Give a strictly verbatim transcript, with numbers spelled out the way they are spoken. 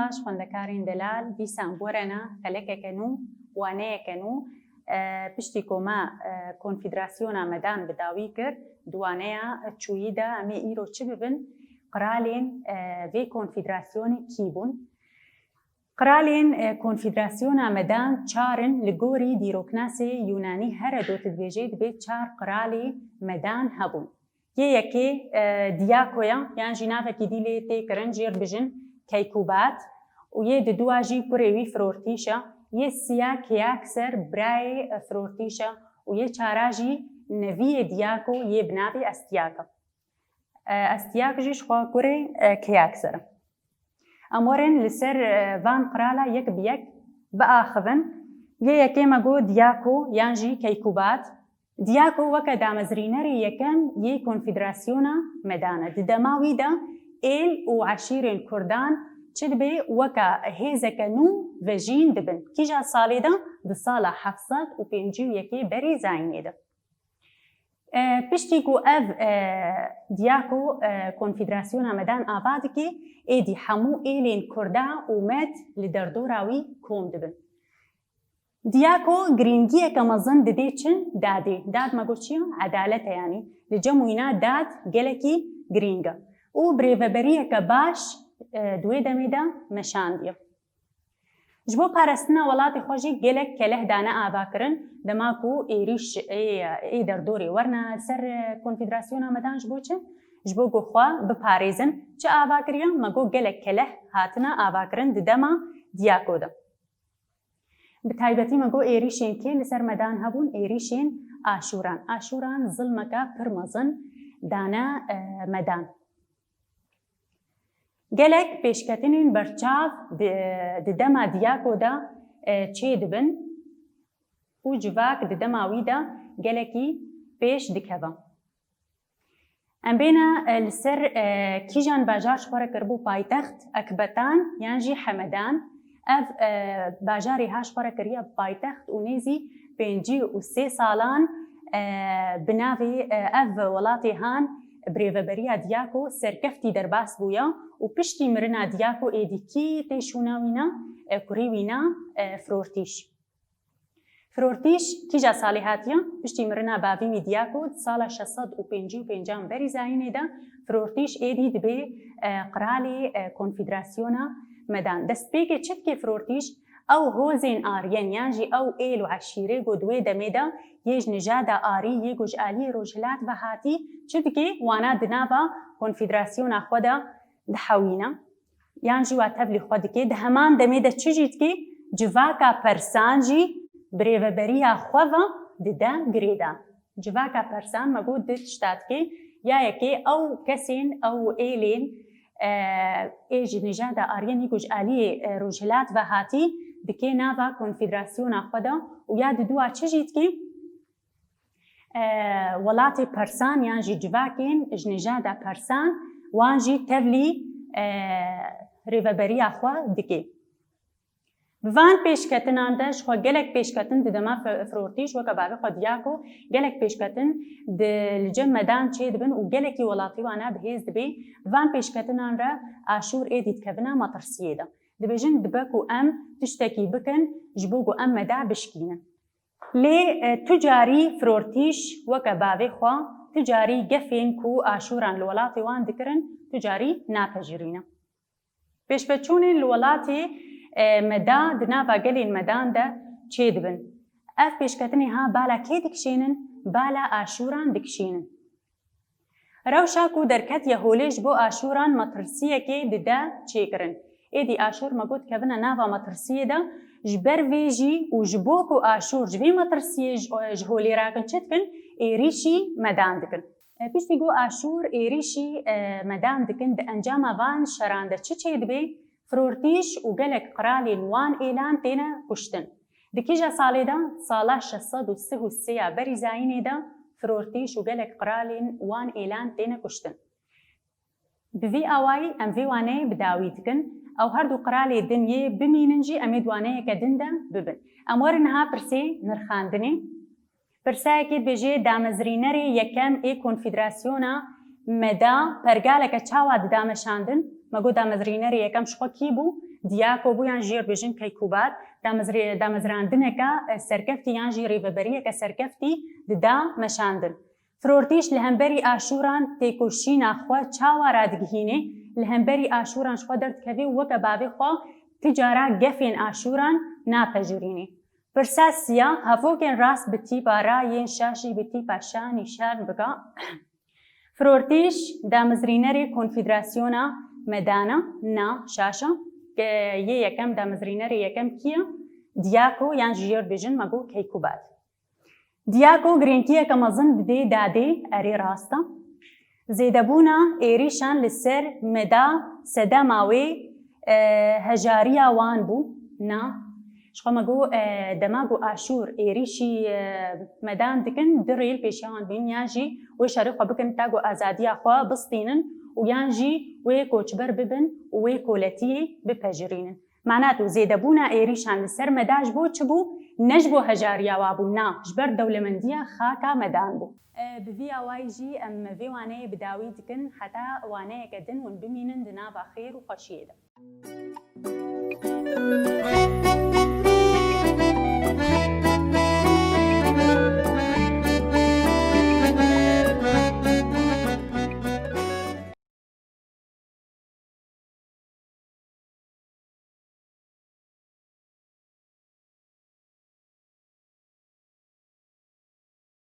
Xwendekarên delal, dîsan borena xelekeke nû, waneyeke nû. E, piştî ku me, e, konfederasyona medan bi dawî kir, di waneya çûyî de em ê îro çi bibin? Qiralên, e, vê konfederasyonê kî bûn? Qiralên, e, konfederasyona medan çar in, li gorî dîroknasê Yûnanî Herodot dibêje, dibê çar qiralê medan hebûn. Yê yekê, e, Diyako ye, yan jî navekî dî lê tê kirin, jê re dibêjin Keykubat, û yê didua jî kurê wî Firortîş e, yê siya Keyakser birayê, e, Firortîş e, û yê çara jî neviyê Diyako yê bi navê Estiyaka. E, Estiyaka jî ji xwe kurê, e, Keyakser e. Em werin li ser, e, van qirala yek bi yek biaxivin. Yê yekê me got Diyako yan jî Keykubat. Diyako weke damezrînerê yekem yê konfederasyona medan e. Di dema wî de êl û eşîrên kurdan çi dibe, weke hêzeke nû vejîn dibin. Kîja salê de? Di sala heft sed û pêncî û yekê berî zayînê de. E, piştî ku ev, e, Diyako, e, konfederasyona medan ava dike, êdî hemû êlên kurda û med li derdora wî kom dibin. Diyako girîngiyeke mezin didê çi? Dadê. Dad me got çi ye? Edalet e yanî. Li cem wîna dad gelekî girîng e. Û birêveberiyeke baş, e, di wê demê de meşandiye. Ji bo parastina welatê xwe jî gelek keleh dane avakirin, dema ku êrîş ê, ê derdorê werna ser, e, konfederasyona medan ji bo çi? Ji bo ku xwe biparêzin. Çi ava kiriye? Me got gelek keleh hatine avakirin di dema Diyako de. Bi taybetî me got êrîşên kê li ser medan hebûn? Êrîşên Aşûran. Aşûran zilmeke pir mezin dane, e, medan. Gelek pêşketinên berçav di, di dema Diyako de, e, çêdibin û civak di dema wî de gelekî pêş dikeve. Em bêne, e, li ser, e, kîjan bajar ji xwe re kiribû paytext? Ekbetan yan jî Hemedan. Ev, e, bajarê ha ji xwe re kiriye paytext û nêzî pêncî û sê salan, e, bi navê, e, ev welatê han birêveberiya Diyako serkeftî derbas bûye û piştî mirina Diyako êdî kî tê şûna wî ne? E, kurî wî ne, e, Firortîş. Firortîş kîja salê hatiye? Piştî mirina bavî wî Diyako di sala şeş sed û pêncî û pêncan berî zayînê de Firortîş êdî dibê, e, qiralê, e, konfederasyona medan. Destpêkê çi dike Firortîş? Ew hozên Aryen yan jî ew êl û eşîrê ku di wê demê de yê ji nijada Arî yê ku ji aliyê Rojhilat ve hatî çi dike? Wana di nava konfederasyona xwe de dihewîne. Yan jî wa tevlî xwe dike. Di heman demê de çi jî dike? Civaka persan jî birêveberiya xwe ve dide girêdan. Civaka persan me got du tişta dike. Ya yekê ew kesên, ew êlên, e, ê ji nijada Aryenî ku ji aliyê, e, Rojhilat ve hatî dike nava konfederasyona xwe de û ya didua çi jî dike? E, welatê persan yan jî civakên ji nijada persan wan jî tevlî, e, rêveberiya xwe dike. Bi van pêşketinan de ji xwe gelek pêşketin di dema Fi-, Firortîş weke bavê xwe Diyako gelek pêşketin di li cem medan çêdibin û gelekî welatî wana bi hêz dibê. Bi van pêşketinan re Aşûr êdî dikevine metirsiyê de. Dibêjin dibe ku em tiştekî bikin ji bo ku em meda bişkînin. Lê, e, tu carî Firortîş weke bavê xwe, tu carî gefên ku Aşûran li welatê wan dikirin, tu carî napejirîne. Pêşveçûnên li welatê, e, me da di nava gelên medan de çêdibin. Ev pêşketinê ha bala kê dikişênin? Bala Aşûran dikişînin. Rewşa ku derketiye holê ji bo Aşûran metirsiyekê dide çêkirin. Êdî Aşûr me got kevine nava metirsiyê de, ji ber vê jî û ji bo ku Aşûr ji vê metirsiyê ji, ji holê rakin çi dikin? Êrîşî medan dikin. E, piştî ku Aşûr êrîşî, e, medan dikin, di encama van şeran de çi çêdibe? Firortîş û gelek qiralên wan êlan têne kuştin. Di kîja salê de? Sala şeş sed û sih û sê ya berî zayînê de Firortîş û gelek qiralên wan êlan têne kuştin. Bi vî awayî em vê waneyê bi dawî dikin. Ew her du qiralê din yê bimînin jî em ê di waneyeke din de bibin. Em werin niha pirsê nirxandinê. Pirsayekê dibêje, damezrînerê yekem ê konfederasyona me da pergaleke çawa dida meşandin? Me got damezrînerê yekem ji xwe kî bû? Diyako bû yan jî jê re dibêjin keykûbad, damezrê-, damezrandineke, e, serkeftî yan jî rêveberiyeke serkeftî dida meşandin. Firortîş li hemberî aşûran têkoşîna xwe çawa radigihînê, li hemberî aşûran ji xwe derdikevê û weke bavê xwe ti cara gefên aşûran napejirînê. Pirsa siya, hevokên rast bi tîpa ra yên şaş jî bi tîpa şa nîşan bike. Firortîş, damezrînerê Konfederasyona Medan e, na şaş e, ke yê yekem, damezrînerê yekem kî ye? Diyako yan jî jê re dibêjin me got keykûbad. Diyako girîngiyeke mezin didê dadê, erê rast e. Zêdebûna êrîşan li ser Meda sedema wê, e, hejariya wan bû? Na. Ji xwe me got, e, dema ku aşûr êrîşî, e, Medan dikin, du rê li pêşiya wan bînin, yan jî wê şerê xwe bikin ta ku azadiya xwe bistînin û yan jî wê koçber bibin û wê koletiyê bipejirînin. Mana tu zêdebûna êrîşan li ser Meda ji bo çi bû? Ne ji bo hejariya wa bû, na, ji ber dewlemendiya xaka Medan bû. E, bi vî awayî jî em vê waneyê bi dawî dikin, heta waneyeke din hûn bimînin di nava xêr û xweşiyê de.